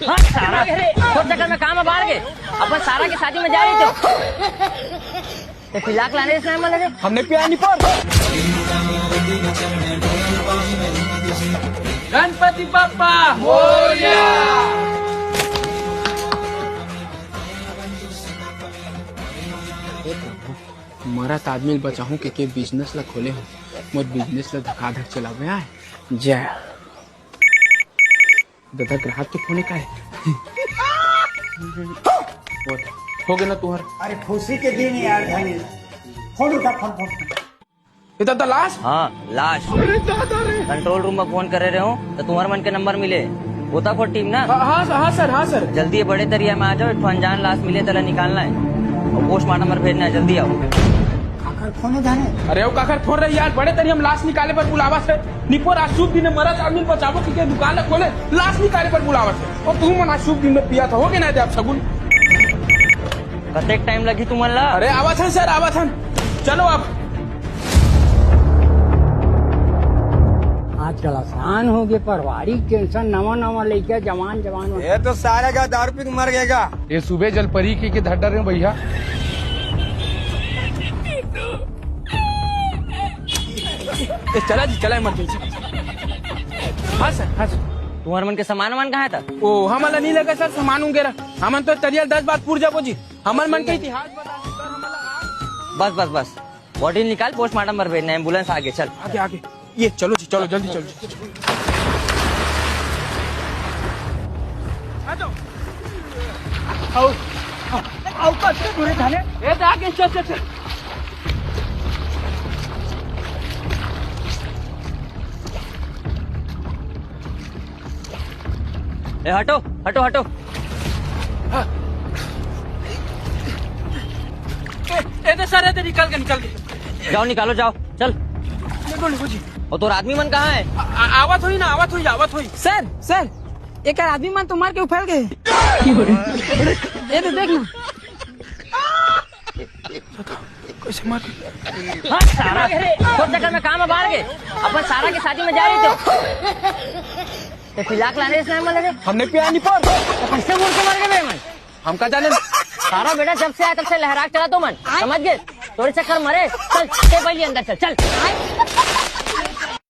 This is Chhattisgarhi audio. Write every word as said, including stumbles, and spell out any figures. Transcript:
हाँ, सारा। तोर चक्कर में काम बाढ़ गे। अपन सारा के शादी में जा रही तो। ते पिला के लाने इसने मन लगे। हमने पिया नहीं पर। गणपति बप्पा मोरया। मरत आदमी ल बचाहूं के, के बिजनेस ला खोले हो। मोर बिजनेस ला धकाधक चलावे आय। जय। दादा, ग्राहक के फोन का है? हो गया ना तुहर? अरे, खुशी के दिन यार, धनी। फोन उठा, फोन, फोन, फोन। ये दादा, लाश? हाँ, लाश। अरे दादा रे। कंट्रोल रूम में फोन करे रहे हो, तो तुम्हारे मन के नंबर मिले। गोताखोर टीम ना? हाँ, हाँ, हाँ सर, हाँ सर। जल्दी ये बड़े तरिया में आ जाओ, एक ठो अनजान लाश मिले, तेला निकालना है और पोस्टमार्टम पर भेजना है, जल्दी आओ। काकर फोन है जाने? अरे वो काकर फोन रही यार, बड़े तरिया में लाश निकाले पर बुलावा से। निपोर आज शुभ दिन है, मरत आदमी बचाबो के, के दुकान ला खोले, लाश निकाले पर बुलावा से। और तू मन आज शुभ दिन में पिया था, हो गया ना दे आप सगुन। कतेक टाइम लगी तुमन ला? अरे आवत हन सर, आवत हन। चलो अब। आजकल आसान हो गए, पारिवारिक टेंशन, नवा नवा लइका, जवान जवान। ये तो सारे का दारू पी के मर गएगा। ये सुबह जल परी के, के धर डरे भैया। ए, चला जी, चला, इमरजेंसी। हाँ सर, हाँ सर। तुम्हारे मन के सामान वामान कहाँ है था? ओ, हमला नहीं लगा सर, सामान वगैरह। हमन तो तरियल दस बार पूर जाबो जी। हमर मन के इतिहास बता दे सर, हमला। बस, बस, बस। बॉडी निकाल, पोस्टमार्टम पर भेजना है, एम्बुलेंस आगे, चल। आगे, आगे। ये चलो जी, चलो, जल्दी चलो जी। आ जाओ। आओ, आओ, आओ, कब से घूरे थाने? ए, तो आगे, चल, चल, चल। ए, हटो, हटो, हटो। हाँ। ए, ए, दे सर, ए, दे, निकल के, निकल के। जाओ, निकालो, जाओ, चल। निकल, निकल जी। और तोर आदमी मन कहाँ है? आ, आ, आवत होई ना, आवत होई, आवत होई। सर, सर, एक आदमी मन तो मार के उफल गए। ए, दे, देख ना। कैसे मार? हाँ, सारा। तोर चक्कर में काम बाढ़ गे। अपन सारा के शादी में जा रही तो। ते पिला के लाने इसने मन लगे। हमने पिया नहीं पर। तो कैसे मुड़ के मर गए बे मन? हमका जाने। सारा बेटा जब से आया तब से लहरा के चला तो मन। समझ गए? तोरे चक्कर मरे। चल, ते पहले अंदर चल, चल।